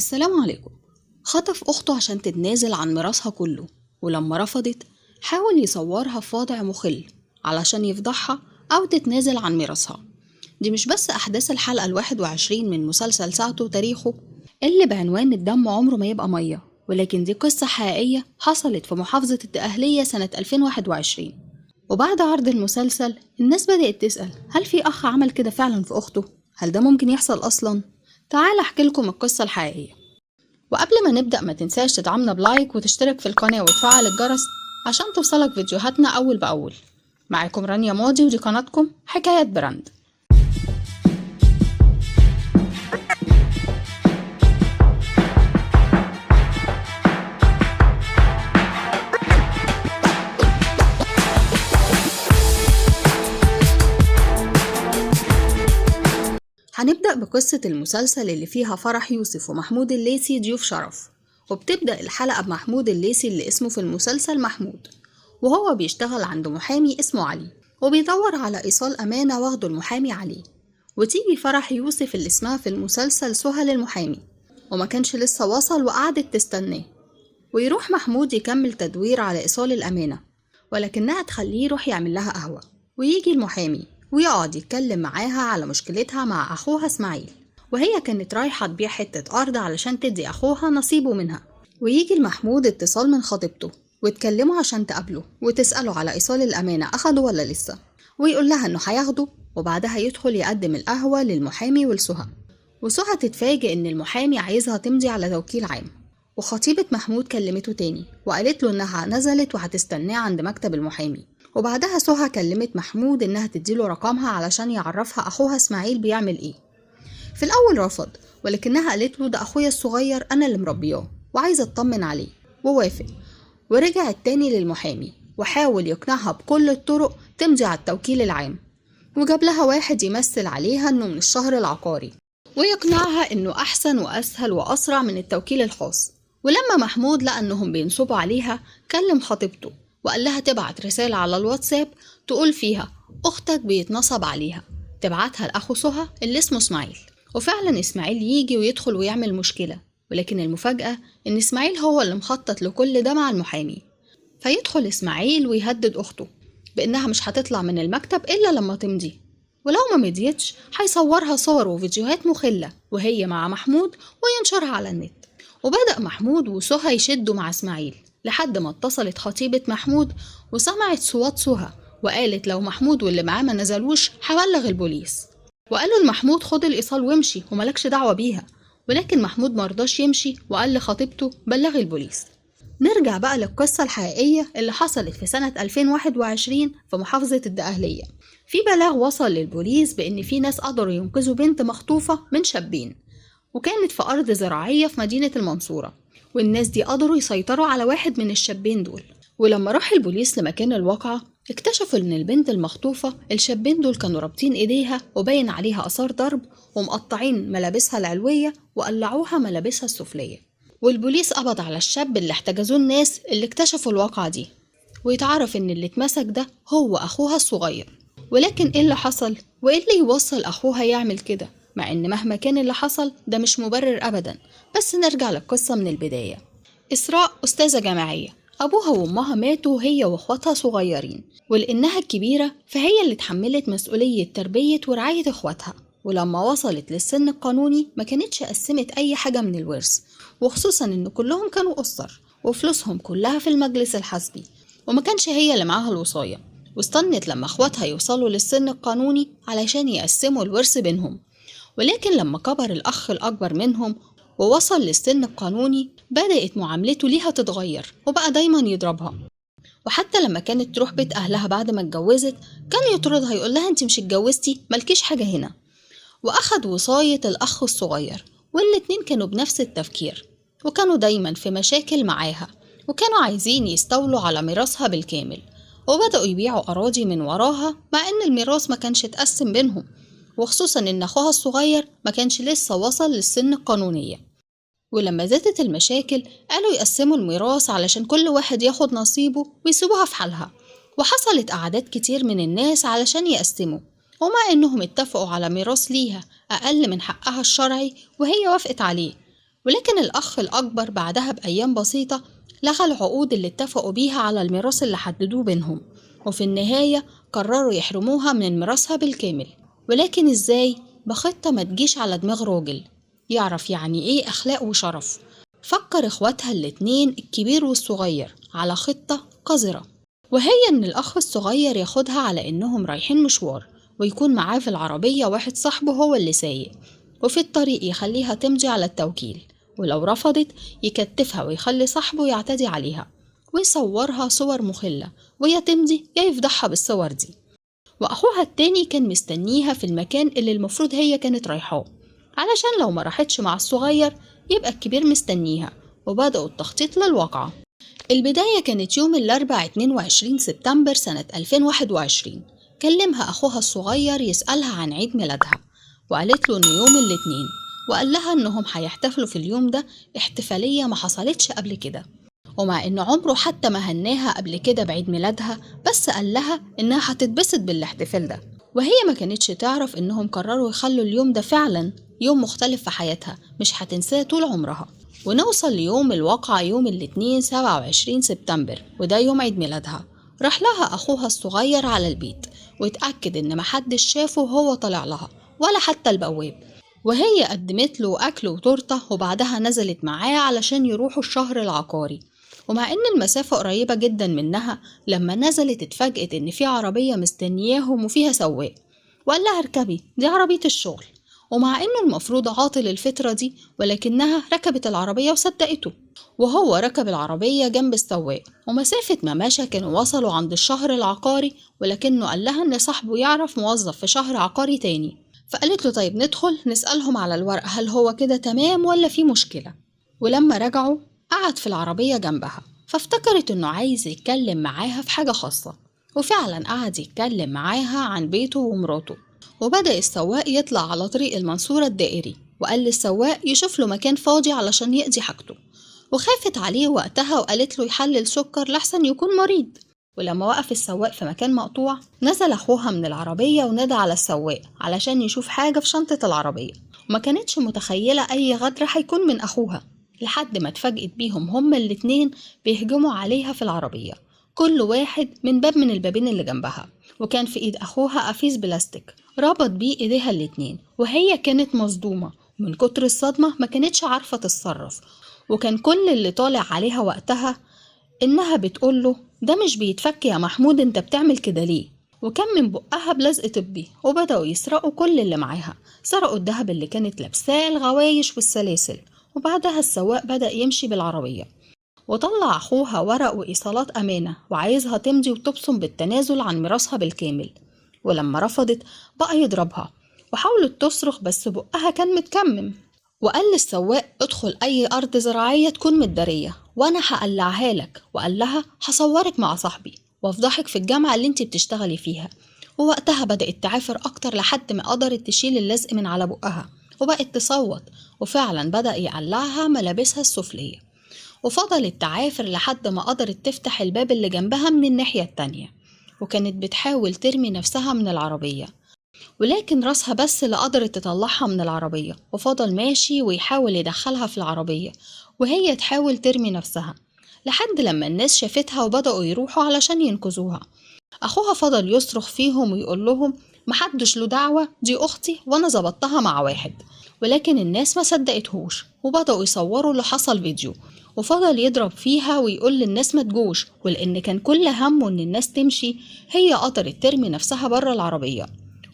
السلام عليكم. خطف أخته عشان تتنازل عن ميراثها كله، ولما رفضت حاول يصورها في وضع مخل علشان يفضحها أو تتنازل عن ميراثها. دي مش بس أحداث الحلقة 21 من مسلسل ساعته وتاريخه اللي بعنوان الدم عمره ما يبقى مية، ولكن دي قصة حقيقية حصلت في محافظة الدقهلية سنة 2021. وبعد عرض المسلسل الناس بدأت تسأل، هل في أخ عمل كده فعلا في أخته؟ هل ده ممكن يحصل أصلا؟ تعال أحكي لكم القصة الحقيقية. وقبل ما نبدأ ما تنساش تدعمنا ب like وتشترك في القناة وتفعل الجرس عشان توصلك فيديوهاتنا أول بأول. معاكم رانيا ماضي ودي قناتكم حكايات براند. هنبدأ بقصة المسلسل اللي فيها فرح يوسف ومحمود الليثي ضيوف شرف. وبتبدأ الحلقة بمحمود الليثي اللي اسمه في المسلسل محمود، وهو بيشتغل عند محامي اسمه علي، وبيدور على إيصال أمانة واخده المحامي عليه. وتيجي فرح يوسف اللي اسمها في المسلسل سهى للمحامي، وما كانش لسه وصل وقعدت تستناه. ويروح محمود يكمل تدوير على إيصال الأمانة، ولكنها تخليه يروح يعمل لها قهوة. ويجي المحامي ويقعد يتكلم معاها على مشكلتها مع أخوها إسماعيل، وهي كانت رايحة تبيع حتة أرض علشان تدي أخوها نصيبه منها. ويجي المحمود اتصال من خطيبته وتكلمه عشان تقابله وتسأله على إيصال الأمانة أخده ولا لسه، ويقول لها إنه هياخده. وبعدها يدخل يقدم القهوة للمحامي ولسهى، وسهى تتفاجئ إن المحامي عايزها تمضي على توكيل عام. وخطيبة محمود كلمته تاني وقالت له إنها نزلت وهتستناه عند مكتب المحامي. وبعدها سهى كلمت محمود إنها تديله رقمها علشان يعرفها أخوها إسماعيل بيعمل إيه. في الأول رفض، ولكنها قالت له ده أخويا الصغير أنا اللي مربياه وعايزة أطمن عليه، ووافق. ورجع التاني للمحامي وحاول يقنعها بكل الطرق تمضي على التوكيل العام، وجاب لها واحد يمثل عليها إنه من الشهر العقاري ويقنعها إنه أحسن وأسهل وأسرع من التوكيل الخاص. ولما محمود لقى إنهم بينصبوا عليها كلم خطيبته وقال لها تبعت رسالة على الواتساب تقول فيها أختك بيتنصب عليها، تبعتها لأخو سهى اللي اسمه إسماعيل. وفعلا إسماعيل يجي ويدخل ويعمل مشكلة، ولكن المفاجأة إن إسماعيل هو اللي مخطط لكل ده مع المحامي. فيدخل إسماعيل ويهدد أخته بإنها مش هتطلع من المكتب إلا لما تمضي، ولو ما مضيتش هيصورها صور وفيديوهات مخلة وهي مع محمود وينشرها على النت. وبدأ محمود وسهى يشدوا مع إسماعيل لحد ما اتصلت خطيبة محمود وسمعت صوت سهى وقالت لو محمود واللي معاه ما نزلوش هبلغ البوليس. وقالوا لمحمود خد الإيصال وامشي وملكش دعوة بيها، ولكن محمود مرضاش يمشي وقال لخطيبته بلغي البوليس. نرجع بقى للقصة الحقيقية اللي حصلت في سنة 2021 في محافظة الدقهلية. في بلاغ وصل للبوليس بإن في ناس قدروا ينقذوا بنت مخطوفة من شابين، وكانت في أرض زراعية في مدينة المنصورة، والناس دي قدروا يسيطروا على واحد من الشابين دول. ولما راح البوليس لمكان الواقعة اكتشفوا إن البنت المخطوفة الشابين دول كانوا رابطين إيديها وباين عليها آثار ضرب ومقطعين ملابسها العلوية وقلعوها ملابسها السفلية. والبوليس قبض على الشاب اللي احتجزوه الناس اللي اكتشفوا الواقعة دي، ويتعرف إن اللي اتمسك ده هو أخوها الصغير. ولكن إيه اللي حصل؟ وإيه اللي يوصل أخوها يعمل كده؟ مع إن مهما كان اللي حصل ده مش مبرر أبدا. بس نرجع للقصة من البداية. إسراء أستاذة جامعية، أبوها وأمها ماتوا وهي وأخواتها صغيرين، ولأنها الكبيرة فهي اللي اتحملت مسؤولية تربية ورعاية أخواتها. ولما وصلت للسن القانوني ما كانتش قسمت أي حاجة من الورث، وخصوصا إن كلهم كانوا قصر وفلوسهم كلها في المجلس الحزبي، وما كانش هي اللي معاها الوصاية. واستنت لما أخواتها يوصلوا للسن القانوني علشان يقسموا الورث بينهم. ولكن لما كبر الأخ الأكبر منهم ووصل للسن القانوني بدأت معاملته ليها تتغير، وبقى دايما يضربها. وحتى لما كانت تروح بيت أهلها بعد ما اتجوزت كان يطردها يقول لها انت مش اتجوزتي مالكيش حاجة هنا. وأخد وصاية الأخ الصغير، والاتنين كانوا بنفس التفكير، وكانوا دايما في مشاكل معاها، وكانوا عايزين يستولوا على ميراثها بالكامل. وبدأوا يبيعوا أراضي من وراها مع إن الميراث ما كانش اتقسم بينهم، وخصوصا إن أخوها الصغير ما كانش لسه وصل للسن القانونية. ولما زادت المشاكل قالوا يقسموا الميراث علشان كل واحد ياخد نصيبه ويسيبوها في حالها. وحصلت أعداد كتير من الناس علشان يقسموا، ومع إنهم اتفقوا على ميراث ليها أقل من حقها الشرعي وهي وافقت عليه، ولكن الأخ الأكبر بعدها بأيام بسيطة لغى العقود اللي اتفقوا بيها على الميراث اللي حددوه بينهم، وفي النهاية قرروا يحرموها من ميراثها بالكامل. ولكن إزاي؟ بخطة ما تجيش على دماغ راجل يعرف يعني إيه أخلاق وشرف. فكر إخواتها الاتنين الكبير والصغير على خطة قذرة، وهي إن الأخ الصغير ياخدها على إنهم رايحين مشوار، ويكون معاه في العربية واحد صاحبه هو اللي سايق، وفي الطريق يخليها تمضي على التوكيل، ولو رفضت يكتفها ويخلي صاحبه يعتدي عليها ويصورها صور مخلة، ويا تمضي يا يفضحها بالصور دي. وأخوها التاني كان مستنيها في المكان اللي المفروض هي كانت رايحاه، علشان لو ما راحتش مع الصغير يبقى الكبير مستنيها. وبدأوا التخطيط للواقعة. البداية كانت يوم الأربعاء 22 سبتمبر سنة 2021. كلمها أخوها الصغير يسألها عن عيد ميلادها، وقالت له إنه يوم الاثنين، وقال لها إنهم هيحتفلوا في اليوم ده احتفالية ما حصلتش قبل كده. ومع إن عمره حتى ما هناها قبل كده بعيد ميلادها، بس قال لها إنها هتتبسط بالاحتفال ده. وهي ما كانتش تعرف إنهم قرروا يخلوا اليوم ده فعلا يوم مختلف في حياتها مش هتنساه طول عمرها. ونوصل ليوم الواقعة يوم الاثنين 27 سبتمبر، وده يوم عيد ميلادها. راح لها أخوها الصغير على البيت واتأكد إن محدش شافه وهو طالع لها ولا حتى البواب، وهي قدمت له أكل وتورتة، وبعدها نزلت معاه علشان يروحوا الشهر العقاري. ومع إن المسافة قريبة جدا منها، لما نزلت اتفاجئت إن في عربية مستنياهم وفيها سواق، وقال لها اركبي دي عربية الشغل. ومع إنه المفروض عاطل الفترة دي، ولكنها ركبت العربية وصدقته، وهو ركب العربية جنب السواق. ومسافة ما مشى كانوا وصلوا عند الشهر العقاري، ولكنه قال لها إن صاحبه يعرف موظف في شهر عقاري تاني، فقالت له طيب ندخل نسألهم على الورق هل هو كده تمام ولا في مشكلة. ولما رجعوا قعد في العربية جنبها، فافتكرت إنه عايز يتكلم معاها في حاجة خاصة، وفعلا قعد يتكلم معاها عن بيته ومراته. وبدأ السواق يطلع على طريق المنصورة الدائري، وقال للسواق يشوف له مكان فاضي علشان يقضي حاجته. وخافت عليه وقتها وقالت له يحلل سكر لحسن يكون مريض. ولما وقف السواق في مكان مقطوع، نزل أخوها من العربية ونادى على السواق علشان يشوف حاجة في شنطة العربية. وما كانتش متخيلة أي غدر هيكون من أخوها، لحد ما اتفاجئت بيهم هما الاتنين بيهجموا عليها في العربية، كل واحد من باب من البابين اللي جنبها. وكان في إيد أخوها قفيز بلاستيك ربط بيه إيديها الاتنين، وهي كانت مصدومة من كتر الصدمة ما كانتش عارفة تتصرف. وكان كل اللي طالع عليها وقتها إنها بتقوله ده مش بيتفك يا محمود، انت بتعمل كده ليه؟ وكان من بقها بلزق طبي. وبدأوا يسرقوا كل اللي معاها، سرقوا الذهب اللي كانت لابساه، الغوايش والسلاسل. وبعدها السواق بدأ يمشي بالعربية، وطلع أخوها ورق وإيصالات أمانة وعايزها تمضي وتبصم بالتنازل عن ميراثها بالكامل. ولما رفضت بقى يضربها، وحاولت تصرخ بس بقها كان متكمم. وقال للسواق ادخل أي أرض زراعية تكون متدارية وأنا هقلعها لك، وقال لها هصورك مع صاحبي وافضحك في الجامعة اللي انت بتشتغلي فيها. ووقتها بدأت تعافر أكتر لحد ما قدرت تشيل اللزق من على بقها وبقت تصوت، وفعلا بدأ يقلعها ملابسها السفلية. وفضلت تعافر لحد ما قدرت تفتح الباب اللي جنبها من الناحية التانية، وكانت بتحاول ترمي نفسها من العربية، ولكن راسها بس اللي قدرت تطلعها من العربية. وفضل ماشي ويحاول يدخلها في العربية وهي تحاول ترمي نفسها، لحد لما الناس شافتها وبدأوا يروحوا علشان ينقذوها. أخوها فضل يصرخ فيهم ويقول لهم محدش له دعوة، دي أختي وأنا ظبطتها مع واحد. ولكن الناس ما صدقتهوش وبدأوا يصوروا اللي حصل فيديو، وفضل يضرب فيها ويقول للناس ما تجوش. ولأن كان كل همه إن الناس تمشي، هي قدرت ترمي نفسها بره العربية،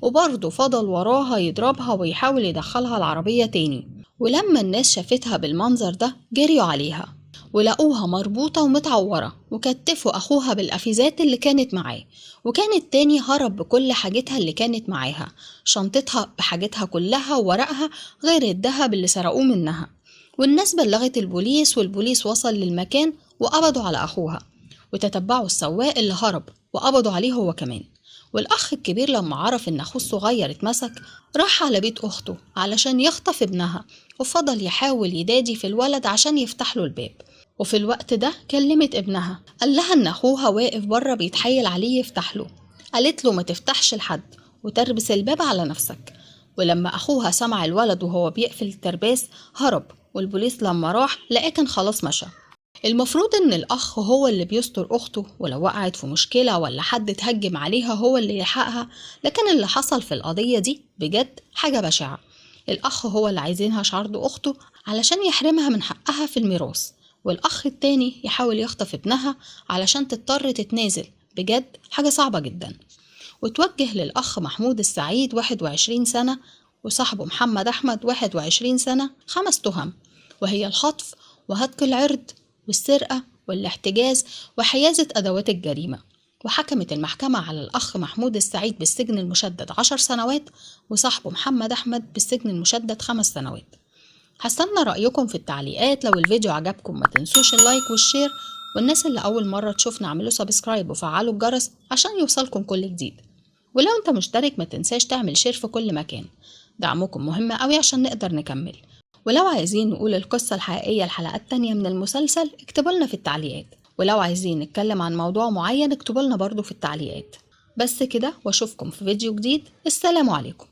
وبرضه فضل وراها يضربها ويحاول يدخلها العربية تاني. ولما الناس شافتها بالمنظر ده جريوا عليها ولقوها مربوطة ومتعورة، وكتفوا أخوها بالقفيزات اللي كانت معاه. وكان التاني هرب بكل حاجتها اللي كانت معاها، شنطتها بحاجتها كلها وورقها غير الذهب اللي سرقوه منها. والناس بلغت البوليس، والبوليس وصل للمكان وقبضوا على أخوها، وتتبعوا السواق اللي هرب وقبضوا عليه هو كمان. والأخ الكبير لما عرف إن أخوه الصغير اتمسك راح على بيت أخته علشان يخطف ابنها، وفضل يحاول يدادي في الولد عشان يفتح له الباب. وفي الوقت ده كلمت ابنها، قال لها إن أخوها واقف بره بيتحايل عليه يفتح له. قالت له ما تفتحش لحد وتربس الباب على نفسك. ولما أخوها سمع الولد وهو بيقفل الترباس هرب، والبوليس لما راح لقاه كان خلاص مشى. المفروض ان الاخ هو اللي بيستر اخته، ولو وقعت في مشكلة ولا حد اتهجم عليها هو اللي يلحقها، لكن اللي حصل في القضية دي بجد حاجة بشعة. الاخ هو اللي عايزينها عرض اخته علشان يحرمها من حقها في الميراث، والاخ التاني يحاول يخطف ابنها علشان تضطر تتنازل. بجد حاجة صعبة جدا. وتوجه للأخ محمود السعيد 21 سنة وصاحبه محمد أحمد 21 سنة 5 تهم، وهي الخطف وهتك العرض والسرقة والاحتجاز وحيازة أدوات الجريمة. وحكمت المحكمة على الأخ محمود السعيد بالسجن المشدد 10 سنوات وصاحبه محمد أحمد بالسجن المشدد 5 سنوات. هستنى رأيكم في التعليقات. لو الفيديو عجبكم ما تنسوش ال like وال share، والناس اللي أول مرة تشوفنا اعملوا subscribe وفعلوا الجرس عشان يوصلكم كل جديد. ولو انت مشترك ما تنساش تعمل share في كل مكان، دعمكم مهم قوي عشان نقدر نكمل. ولو عايزين نقول القصة الحقيقية الحلقات التانية من المسلسل اكتبوا لنا في التعليقات، ولو عايزين نتكلم عن موضوع معين اكتبوا لنا برضو في التعليقات. بس كده، واشوفكم في فيديو جديد. السلام عليكم.